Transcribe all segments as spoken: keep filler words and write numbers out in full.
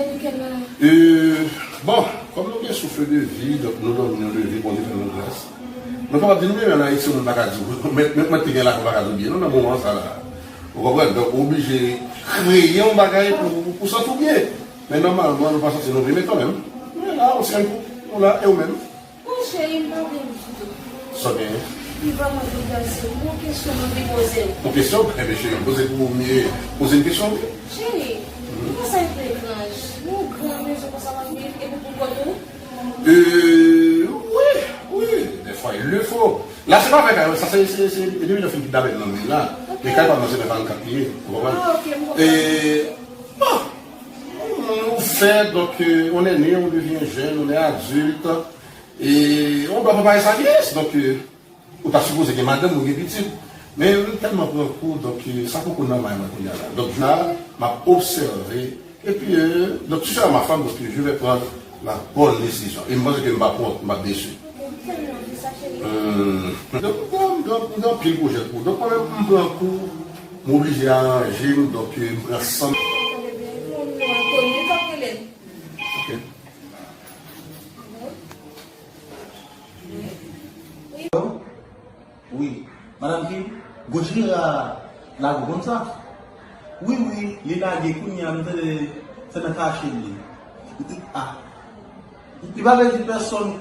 Weekend nan. Euh, bon, kòm nou gen souffle de vie, donk nou dòmi nan de vi, Bondye fè nou gras. Nou kapab di nou menm ann Ayiti, moun pa ka di w, men, men mwen te gen lajan, pa ka di w byen, non, nan moman sa la. Ou konprann? Donk, ou oblije kreye yon bagay pou, pou, pou santi w byen. Men nòmalman, nou pa santi nou byen, men kanmenm, nou la, ou se yon kou, nou la, e ou menm? Bon, cheri, m pa byen ditou. Sa w genyen? M vrèman deplase. Yon kesyon mwen vle poze w. Yon kesyon? Enben, cheri, poze pou mwen, poze yon kesyon. Cheri, ou pa sa e etranj? Yon gran mezon konsa w ap viv, epi pou kont ou? Euh, wi, wi, des fois il le faut. La, se pa vre, sa, se, se, se, e depi lè fin kidnape nan men la, e kay pa nan se pa yon kat li ye, ou konprann? Ah, ok, m konprann. E, bon, on fait, donc, euh, on est né, on devient jeune, on est adulte, et on doit préparer sa vieillesse, donc, euh, ou ta sipoze gen madanm, ou gen pitit. Men, m tèlman pran kou, donk, euh, sa poko nan may mwen kounye a la. Donk, la, m ap obsève, epi, euh, donc, tu seras ma femme, donc, je vais prendre la bonne décision. E m panse ke m p ap wont, m p ap desi. Mwen tèlman anvi sa, cheri. Hmm. Donk, m gen, m gen, m gen anpil pwojè pou ou. Donk, mwen menm, m pran kou, m oblije aranje m, donk, euh, m pran san m. Tande byen, moun nou an, Tony k ap rele n. Ok. Wi. Wi. Madanm Kim, gwo jera lage w konn sa? Wi, wi, li lage kounye a, m tande se nan kache l ye. Ah. Li pa vle di pèsonn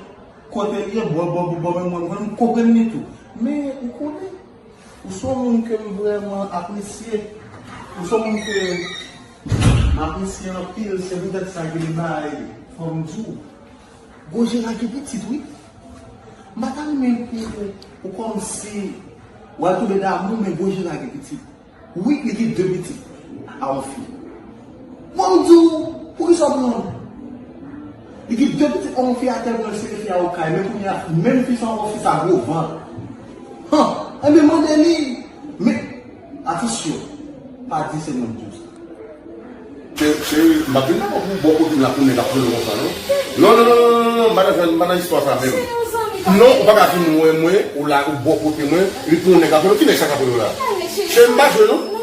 kote l ye, bò, bò, bò, bò, men mwen, mwen, m konprann li tou. Men, ou konnen, ou se yon moun ke m vrèman apresye. Ou se yon moun ke m apresye anpil, se poutèt sa ke li bay, fò m di w. Gwo jera gen pitit, wi. M pa ta renmen pou ou, ou kòmsi w al tonbe damou, men gwo jera gen pitit. Wi, li gen de pitit a yon fi. Bon, m di w, poukisa w pran l? Li gen de pitit a yon fi atè, mwen sere fi a okay, men kounye a, menm fi sa yon fi sa gwo vant. Han, enben mande li, men, atansyon, pa di se mwen k di w sa. Cheri, cheri, m ap vin nan ou bò kote m la pou nèg ap jwenn ou konsa, non? Non, non, non, non, non, non, m pa nan, m pa nan istwa sa menm. Non, ou pa ka vin wè mwen, ou la, ou bò kote mwen, epi pou yon nèg ap jwenn ou, ki nèg sa k ap jwenn ou la? Cheri, m pa jwe, non.